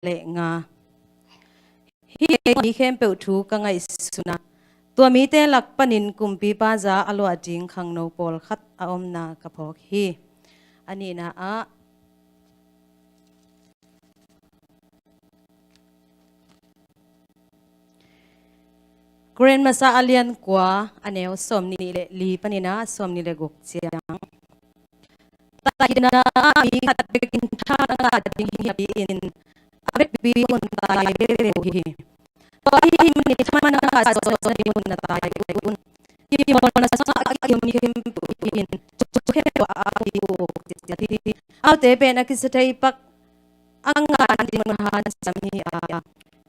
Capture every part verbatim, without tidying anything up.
le nga. Hih mi khempeuh thu ka ngaihsun a, tua mite lak panin kumpipa za a luah ding khangno pawlkhat a omna ka phawk hi. A nihna ah, Korin masa a lian kua, a neu sawmnih le li panin a sawmnih le guk ciang. Taikina ah mi khat bekin tha a ngah ding hi a pi-in, a vekpi un tai veve uh hi. Tua ahih manin thaman a ngah zawh nading un na tai un. Kimawlna sungah a kiom khempeuh in, thu khempeuh a pi uh ciat hi. Amaute pen a kisa thei pak a ngah ding un hanciam hi a,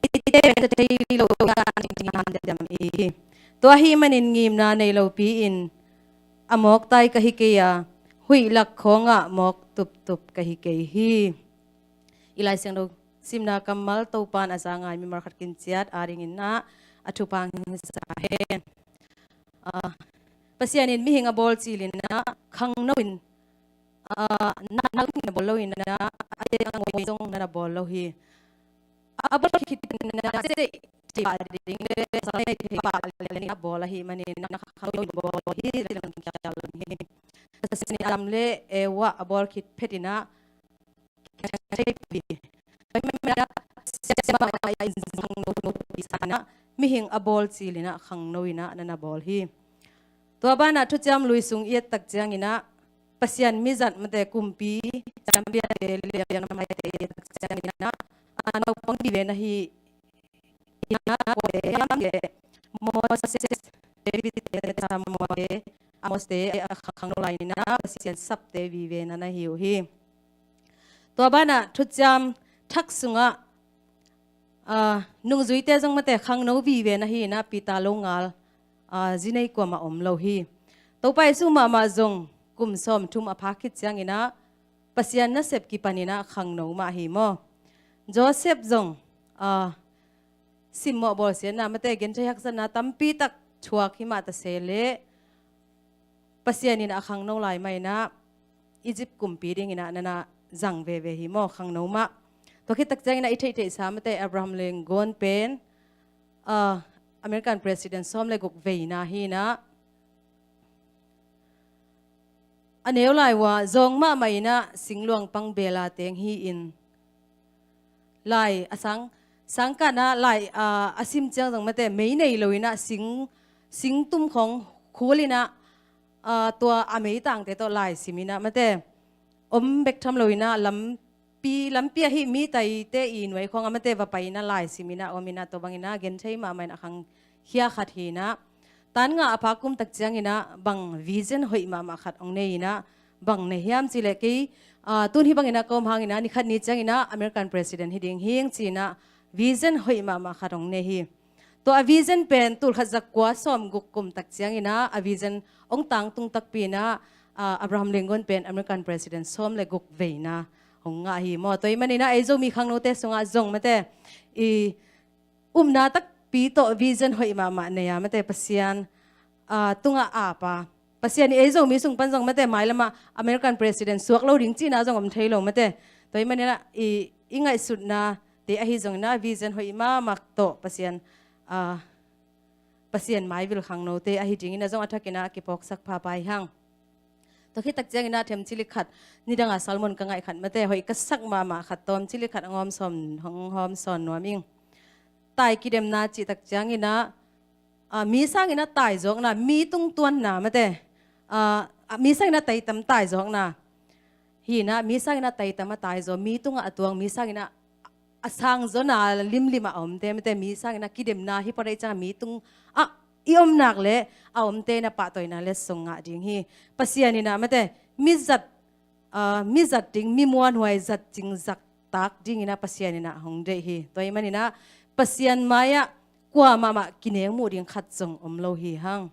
eite pen kisa thei lo ngah ding hanciam hi. Tua ahih manin ngimna nei lopi-in a mawk tai ka hi kei a, huih lak khawngah mawk tuptup ka hi kei hi. I Lai Siangtho simna kammal Topa'n a za ngai mimal khat kinciat a dingin ah a thupha hong hisa hen. Ah, Pasian in mihing a bawl cilin ah khangno in, ah, na, na, na bawl lo in ah, a teng a ngoi zong na, na bawl lo hi. A bawl khit in ah, a seh thei pah ding le, sa thei pah le, a bawl ahih manin ah khangno in bawl hi, ci lam kial hi. Pasian in Adam le Eva a bawl khit phet in ah, mihing a bawl cilin ah khangno in ah na, na bawl hi. Tua banah Thuciam Lui sung i et tak ciangin ah, Pasian mizat, mate, kumpi, champion te, liamna maite i et tak ciangin ah, a naupang vive na hi. Ina kua te hiam cih leh Moses, David te, Samuel te, Amos te, a khangno lai-in ah Pasian sapte vive na na hi uh hi. Tua banah Thuciam Thak sungah, ah, nungzuite zong, mate, khangno vive na hi-in ah Peter lo ngal, ah, zi nei kuamah om lo hi. Topa Jesu mahmah zong kum sawmthum a phak khit ciangin ah Pasian nasep kipan in ah khangno mah hi maw. Joseph zong, ah, simmawh bawlsiatna, mate, genthei haksatna tampi tak thuak hi mah ta se leh, Pasian in a khangno lai mah in ah Egypt kumpi dingin ah na na zang veve hi maw, khangno mah. Tua khit tak ciangin ah i theihtheihsa, mate, Abraham Lincoln pen, ah, American President sawm le guk veina hi-in ah, a neu lai uh ah zawng mahmah in ah singluang pang bela teng hi-in, lai a sang, sangkahna lai, ah, a sim ciang zong, mate, mei nei lo in ah sing, singtum khawng khul in ah, ah, tua a meitangte tawh lai sim in ah, mate, om bek tham lo in ah lam pi, lampi ah hih mi taite i nuai khawng ah, mate, va pai in ah lai sim in ah om in ah, tua bangin ah genthei mahmah in a khangkhia khat hi-in ah, tan nga a phak kum tak ciangin ah bang vision hoih mahmah khat hong nei in ah, bang nei hiam cih leh, kei, ah, tun hih bangin ah ka om hangin ah ni khat ni ciangin ah American President hi ding hi'ng ci-in ah vision hoih mahmah khat hong nei hi. Tua a vision pen tul khat za kua sawm guk kum tak ciangin ah a vision hong tangtung takpi in ah, ah, Abraham Lincoln pen American President sawm le guk veina hong ngah hi maw. Tua ahih manin ah ei Zomi khangnote sungah zong, mate, i upna takpi tawh vision hoih mahmah nei a, mate, Pasian, ah, tungah ap a, Pasian in ei Zomi sung pan zong, mate, mailam ah American President suak lo ding cihna zong om thei lo, mate. Tua ahih manin ah i, i ngaihsutnate ahi zongin ah vision hoih mahmah tawh Pasian, ah, Pasian maivil khangnote ahi dingin ah zong a thakin ah kiphawksak pha pah hi hang. Tua khit tak ciangin ah themcili khat, nidang a sermon ka ngaih khat, mate, hoih ka sak mahmah khat, tawmcili khat, a ngawm sawn, hong hawm sawn nuam ing. Tai kidemna cih tak ciangin ah, ah, mi sangin ah taizawkna, mi tungtuanna, mate, ah, ah, mi sangin ah taitam taizawkna hi-in ah, mi sangin ah taitam a taizaw, mi tungah a tuang, mi sangin ah a sang zawna limlim a omte, mate, mi sangin ah kidemna hi pah ahih ciangin mi tungah i om nak leh a omte in ah pahtawina letsong ngah ding hi. Pasian in ah, mate, mi zat, ah, mi zat ding, mi muanhuai, zat cing zat tak dingin ah Pasian in ah hong deih hi. Tua ahih manin ah Pasian mai-ah kuamah mah kinengmuh ding khat zong om lo hi hang.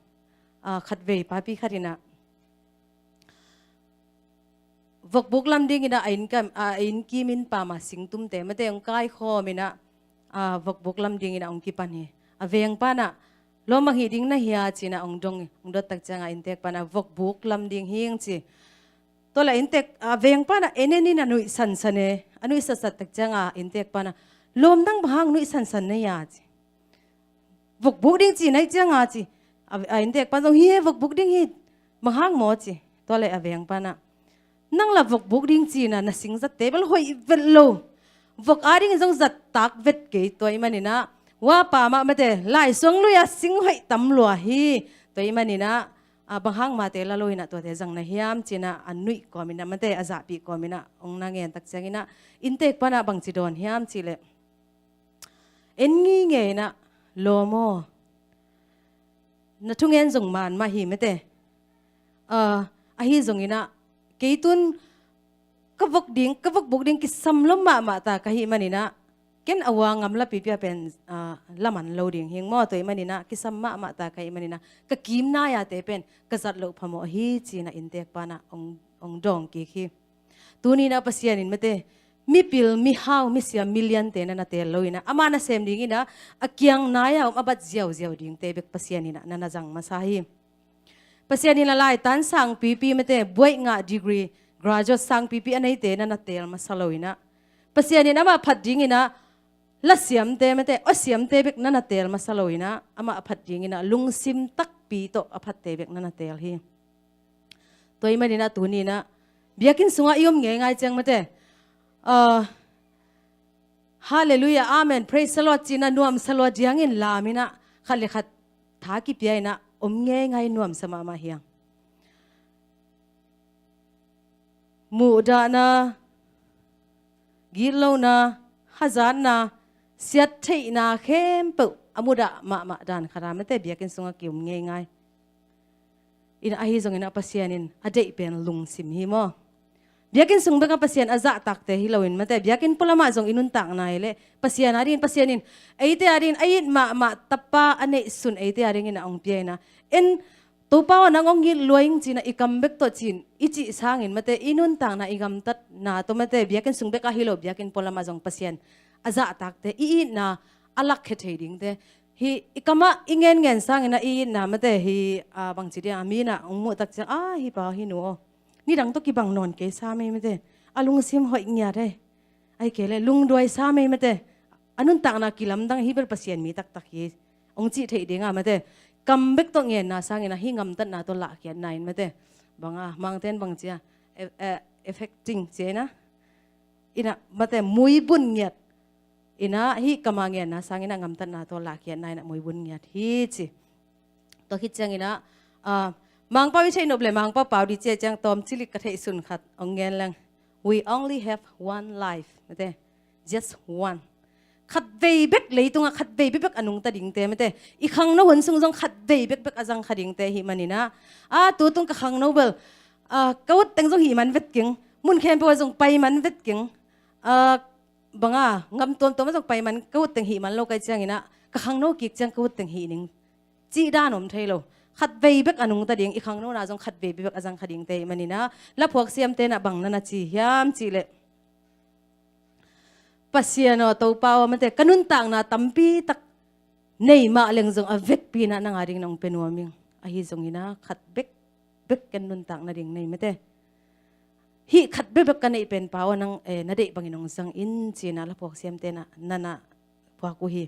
Ah, khatvei papi khat in ah vokbuk lam dingin ah a inn kam, a inn kim inn pam a singtumte, mate, hong kaikhawm in ah, ah, vokbuk lam dingin ah hong kipan hi. A vengpa in ah, lawm bang hih ding na hia, ci-in ah hong dong, hong dot tak ciangin a inntekpa in ah vokbuk lam ding hi'ng ci. Tua le inntek a veng pana en en in a nuih sansan e, a nuih satsat tak cianga inntek pana lawm dang bang hang nuih sansan na hia ci. Vukbuk ding ci na hi cianga ci. A, a inntek pana zong hi he vukbuk ding hi, bang hang maw ci. Tua le a veng pana nang la vokbuk ding cina na sing zatte bel hoih vet lo. Vok adingin zong zat tak vet kei tua i maninah, wa pa mah mate laisuang lui a sing hoih tam lua hi. Tua i maninah, a, bang hang mate la lo inah tuate zang na hiam cinah a nuih kawminah mate a zahpih kawminah ong na ngen tak cianginah inntek panah bangci dawn hiam cihleh, en ngingeinah, lawm aw, na thungen zong man mah hi mate. A, ahi zonginah kei tun ka vok ding, ka vokbuk ding kisam lom mahmah ta ka hih maninah, ken a ua ngam lapipi a pen, a, laman lo ding hing maw. Tua i maninah kisam mahmah ta ka hih maninah ka kim nai-ate pen ka zat loh phamawh hi cinah inntek panah ong, ong dawng kik hi. Tuninah Pasian in mate mipil, mihau, misiam, miliante na na teel loinah ama nasem dinginah a kiang nai-a om a bat ziauziau dingte bek Pasian inah na na zang masa hi. Pasian in a laitan sangpipi mate buaih ngah degree, graduate sangpipi a neite na na teel masa loinah, Pasian in amah phat dinginah lasiamte mate awsiamte bek na na teel masa loinah amah a phat dinginah lungsim takpi tawh a phatte bek na na teel hi. Tua i maninah tuninah biakinn sungah i om ngeingai ciang mate, a, Hallelujah, amen, praise the Lord cina nuamsa lua diangin laminah khat le khat tha kipia inah om ngeingai nuamsa mahmah hiang. Muhdahna, gitlona, hazatna, siattheihna khempeuh a mudah mahmah dan khata mate biakinn sungah ki-om ngeingai. Inah ahi zonginah Pasian in a deih pen lungsim hi maw. Biakinn sung bekah Pasian a zahtakte hi loin mate biakinn pualamah zong i nuntak nai leh Pasian adingin, Pasian in eite adingin a it mahmah tapa a neihsun eite adingin a ong pia inah, en Topa aw nang ong it luaing cinah i kam bek tawh cin i cih sangin mate i nuntakna i gamtatna tawh mate biakinn sung bekah hi lo biakinn pualamah zong Pasian a zahtakte i itna a lakkhia thei dingte hi. I kamah i ngenngen sanginah i itna mate hi, a, bangci dia a minah ong muhtak ciang, a, hi pa hi nu aw, nidang tawh kibang nawn kei sa mei mate, a lungsim hoih ngiat hei, ahi kei le lungduai sa mei mate, a nuntakna kilamdang hi bel Pasian mi taktak hi ong cih theih dinga mate kam bek tawh ngenna sangin ahi ngamtatna tawh lahkhiatna in mate, banga mangten bangcia, e, e, affecting cia inah, inah mate muibun ngiat inah hi kama ngenna sanginah ngamtatna tawh lahkhiatna inah muibun ngiat hi ci. Tua khit cianginah, a, Mangpau i theih nop le Mangpau pau di cia ciang tawm cilik ka theih sun khat ong ngen leng. We only have one life mate. Just one. Khatvei bek leitungah khatvei bekbek a nungta dingte mate. I khangno hun sung zong khatvei bekbek a zang kha dingte hi maninah, a, tutung ka khangno bel, a, ka utteng zong hih man vet keng, mun khempeuh a zong pai man vet keng, a, banga ngam tuamtuam a zong pai man ka utteng hih man lo kai cianginah ka khangno kik ciang ka utteng hih ning cih dan om thei lo. Khatvei bek a nungta ding, i khangnona zong khatvei bek a zang kha dingte hi maninah laphuak siamte na bang na na ci hiam cihleh, Pasian aw Topa aw mate ka nuntakna tampi tak nei mah leng zong a vekpi inah nang ading nong pia nuam ing. Ahi zonginah khat bek bek ken nuntak nading nei mate. Hih khat bekbek ka neih pen pa aw nang, eh, na deih bangin ong zang in cinah laphuak siamte na, na, na phuak uh hi.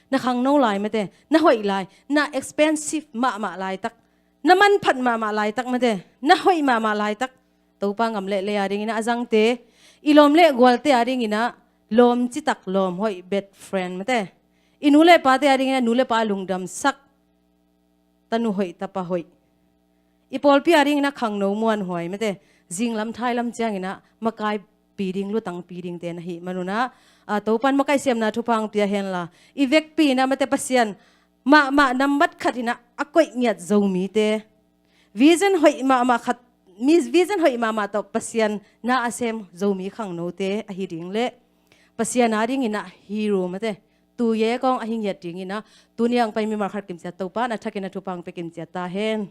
Na khangno lai mate, na hoih lai, na expensive mahmah laitak, na manphat mahmah laitak mate, na hoih mahmah laitak Topa ngam leh lei adinginah a zangte, i lawm le gualte adinginah lawm citak lawm hoih best friend mate, i nu le pate adinginah nu le pa lungdamsak tanu hoih tapa hoih. I pawlpi adingin a khangno muanhuai mate, zinglam thailam ciangin a makaipi ding lutangpi dingte na hih manun a, a, Topan makaihsiamna thupha hong pia henla, i vekpi in a mate Pasian mahmah nambat khat in a a koih ngiat Zomite, vision hoih mahmah khat, mi vision hoih mahmah tawh Pasian na a sem Zomi khangnote ahi ding le Pasian adingin a hero mate, tuye kawng ahi ngiat dingin a, tuni a hong pai mimal khat kimciat Topa in a thakin a thupha hong pia kimciat ta hen.